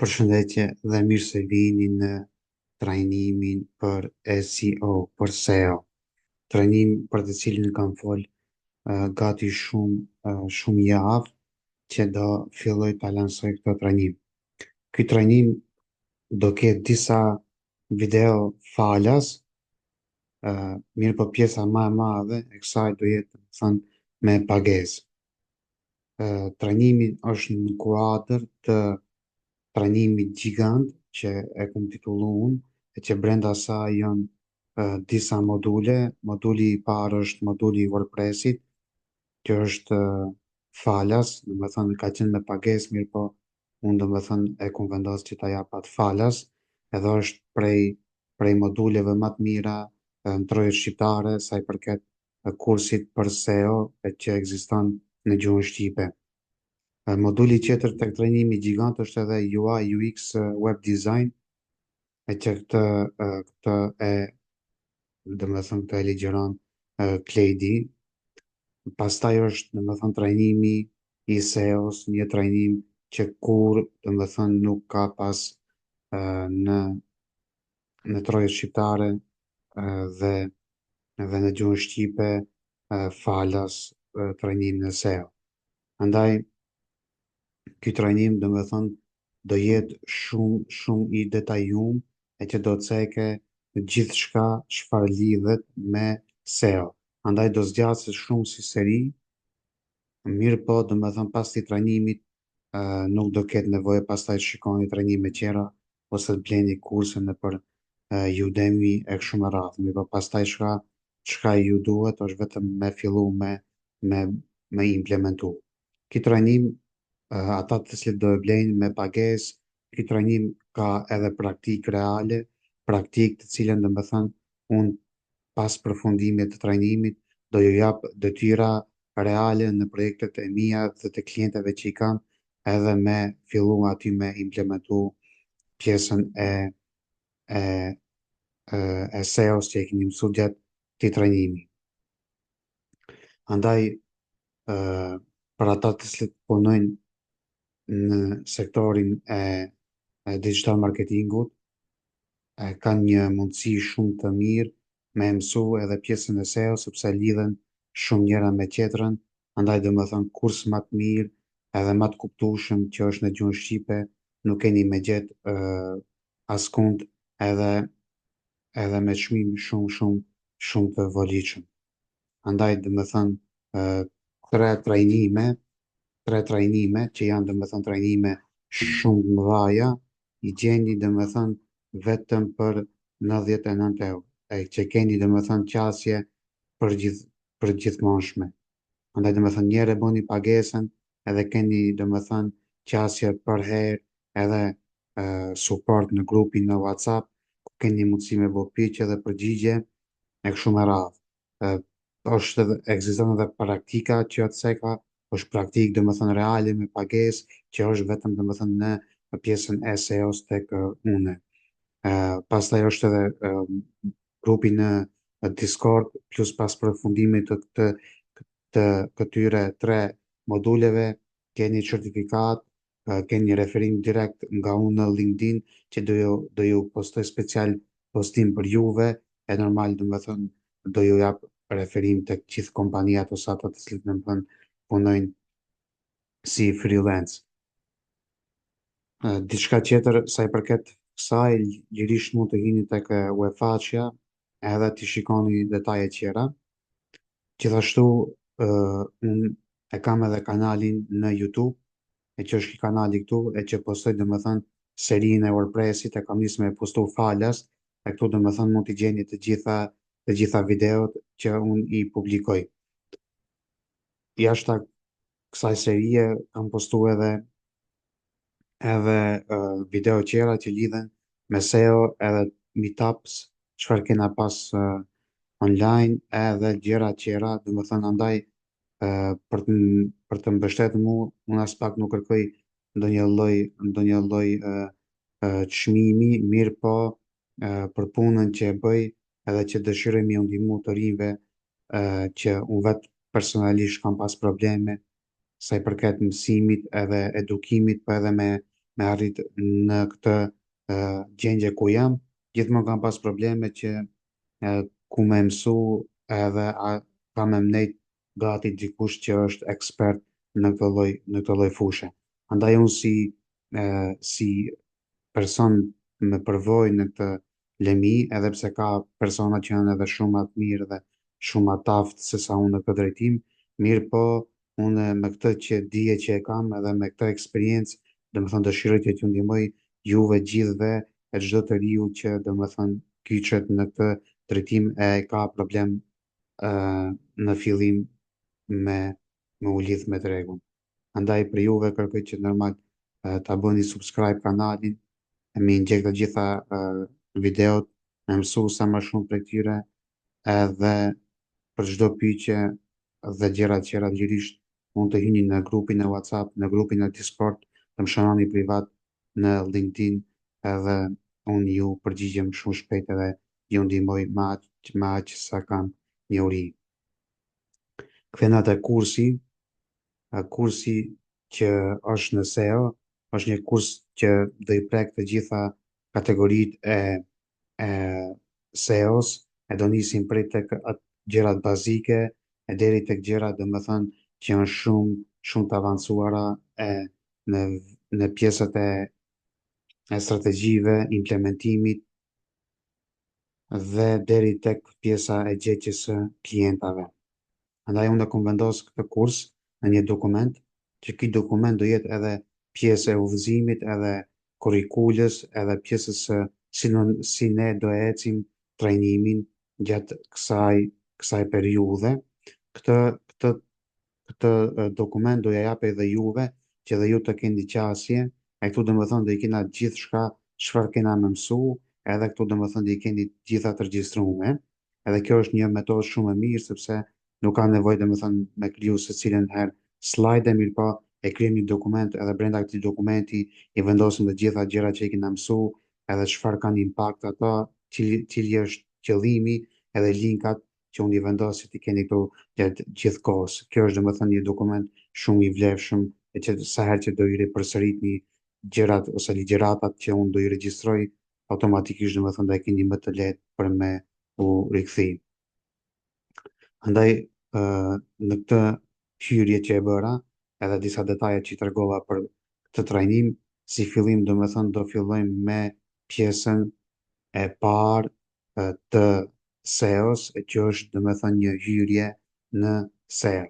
Përshëndetje dhe mirë se vini në trajnimin për SEO, për SEO. Trajnim për të cilin kam fol gati shumë shumë javë që do filloj ta lansoj këtë trajnim. Ky trajnim do ketë disa video falas, mirë po pjesa më e madhe e kësaj do jetë, domethënë, me pagesë. Trajnimi është në kuadër të trajnimit gjigant që e kom titullu unë, e që brenda saj janë disa module. Moduli i parë është moduli i WordPressit, që është falas, domethënë ka qenë me pagesë, mirë po unë domethënë e kom vendos që ta jap atë falas, edhe është prej moduleve më të mira në trojet shqiptare sa i përket kursit për SEO e që ekziston në gjuhën shqipe. Moduli tjetër tek trajnimi gjigant është edhe UI UX web design, e që këtë e domethënë këtë e ligjëron Klejdi. Pastaj është domethënë trajnimi i SEO-s, një trajnim që kur domethënë nuk ka pas në në trojet shqiptare dhe dhe në gjuhën shqipe falas trajnim në SEO. Andaj, ky trajnim domethënë do jetë shumë shumë i detajum e që do të ceke gjithçka çfarë lidhet me SEO. Andaj do zgjasë shumë si seri, mirë po domethënë pas këtij trajnimit nuk do ketë nevojë pastaj të shikoni trajnime tjera ose të bleni kurse nëpër Udemy e kështu me radhë. Mirë po pastaj çka ju duhet është vetëm me fillu me me implementu. Ky trajnim ata të cilët do e blejnë me pagesë, ky trajnim ka edhe praktikë reale, praktikë të cilën domethënë unë pas përfundimit të trajnimit do ju jap detyra reale në projektet e mia dhe të klientëve që i kam edhe me fillu aty me implementu pjesën e e SEO-s që e keni mësu gjatë këtij trajnimi. Andaj për ata të cilët punojnë në sektorin e digital marketingut, e kanë një mundësi shumë të mirë me mësu edhe pjesën e SEO, sepse lidhen shumë njëra me tjetrën, andaj domethënë kurs më të mirë edhe më të kuptueshëm që është në gjuhën shqipe, nuk keni me gjetë askund edhe edhe me çmim shumë shumë shumë të volitshëm. Andaj domethënë tre trajnime, tre trajnime që janë domethënë trajnime shumë të mëdha, i gjeni domethënë vetëm për 99 euro, e që keni domethënë qasje për gjithë për gjithmonshme. Andaj domethënë njëherë e bëni pagesën edhe keni domethënë qasje për herë edhe support në grupin në WhatsApp, ku keni mundësi me bo pyetje dhe përgjigje e kështu me radhë. Është edhe ekziston edhe praktika që atë seka, është praktikë domethënë reale me pagesë që është vetëm domethënë në, në pjesën e SEO-s tek une. Pastaj është edhe grupi në Discord, plus pas përfundimit të këtyre tre moduleve, keni certifikat, keni referim direkt nga unë në LinkedIn që do ju postoj special postim për juve, e normal domethënë do ju jap referim të gjithë kompaniat ose ata të cilët domethënë punojnë si freelance. Diçka tjetër sa i përket kësaj, lirisht mund të hini tek webfaqja edhe të shikoni detaje tjera. Gjithashtu, unë e kam edhe kanalin në YouTube, e që është ky kanali këtu, e që postoj domethënë serinë e WordPressit, e kam nisë me postu falas, e këtu domethënë mund t'i gjeni të gjitha videot që unë i publikoj. Jashta kësaj serie kam postu edhe video tjera që lidhen me SEO edhe meetups, çfarë kena pas online edhe gjëra tjera, domethënë andaj për të mbështetur mu, unë as pak nuk kërkoj ndonjë lloj çmimi, mirë po për punën që e bëj edhe që dëshiroj me ju ndihmu të rinjve që unë vetë personalisht kam pas probleme sa i përket mësimit edhe edukimit, po edhe me. me arrit në këtë gjendje ku jam, gjithmonë kam pas probleme që ku me mësu edhe a ka me mnejt gati dikush që është ekspert në këtë lloj në këtë lloj fushe. Andaj unë si person me përvojë në këtë lemi, edhe pse ka persona që janë edhe shumë më të mirë dhe shumë më të aftë se sa unë në këtë drejtim, mirë po unë me këtë që dije që e kam edhe me këtë eksperiencë, domethënë dëshiroj që t'ju ndihmoj juve gjithëve e çdo të riu që domethënë kyçet në këtë drejtim e ka problem në fillim me me u lidh me tregun. Andaj për juve kërkoj që normal ta bëni subscribe kanalin, e mi ndjek të gjitha videot, me mësu sa më shumë prej këtyre, edhe për çdo pyetje dhe gjëra tjera lirisht mund të hyni në grupin e WhatsApp, në grupin e Discord, të më shënoni privat në LinkedIn edhe unë ju përgjigjem shumë shpejt edhe ju ndihmoj me aq sa kam njohuri. Kthehena te kursi, kursi që është në SEO, është një kurs që do i prek të gjitha kategoritë e SEO-s, e do nisim prej tek atë gjërat bazike e deri tek gjërat domethënë që janë shumë shumë të avancuara e në pjesët e strategjive, implementimit dhe deri tek pjesa e gjetjes së klientave. Andaj unë e kom vendos këtë kurs në një dokument, që ky dokument do jetë edhe pjesë e udhëzimit, edhe kurrikulës, edhe pjesës së si ne do ecim trajnimin gjatë kësaj periudhe. Këtë dokument do ja jap edhe juve, që edhe ju të keni qasje, e këtu domethënë do i kena gjithçka çfarë kena me mësu, edhe këtu domethënë do i keni gjitha të regjistruar. Edhe kjo është një metodë shumë e mirë sepse nuk ka nevojë domethënë me kriju secilën herë slide, mirë po e krijojmë një dokument edhe brenda këtij dokumenti i vendosim të gjitha gjërat që i kena mësu, edhe çfarë kanë impakt ato, cili është qëllimi, edhe linkat që unë i vendos që t'i keni këtu gjatë gjithë kohës. Kjo është domethënë një dokument shumë i vlefshëm e që sa herë që do i ripërsëritni gjërat ose ligjëratat që unë do i regjistroj, automatikisht domethënë do e keni më të lehtë për me u rikthy. Andaj në këtë hyrje që e bëra, edhe disa detaje që i tregova për këtë trajnim, si fillim domethënë do fillojmë me pjesën e parë të SEO-s, e që është domethënë një hyrje në SEO.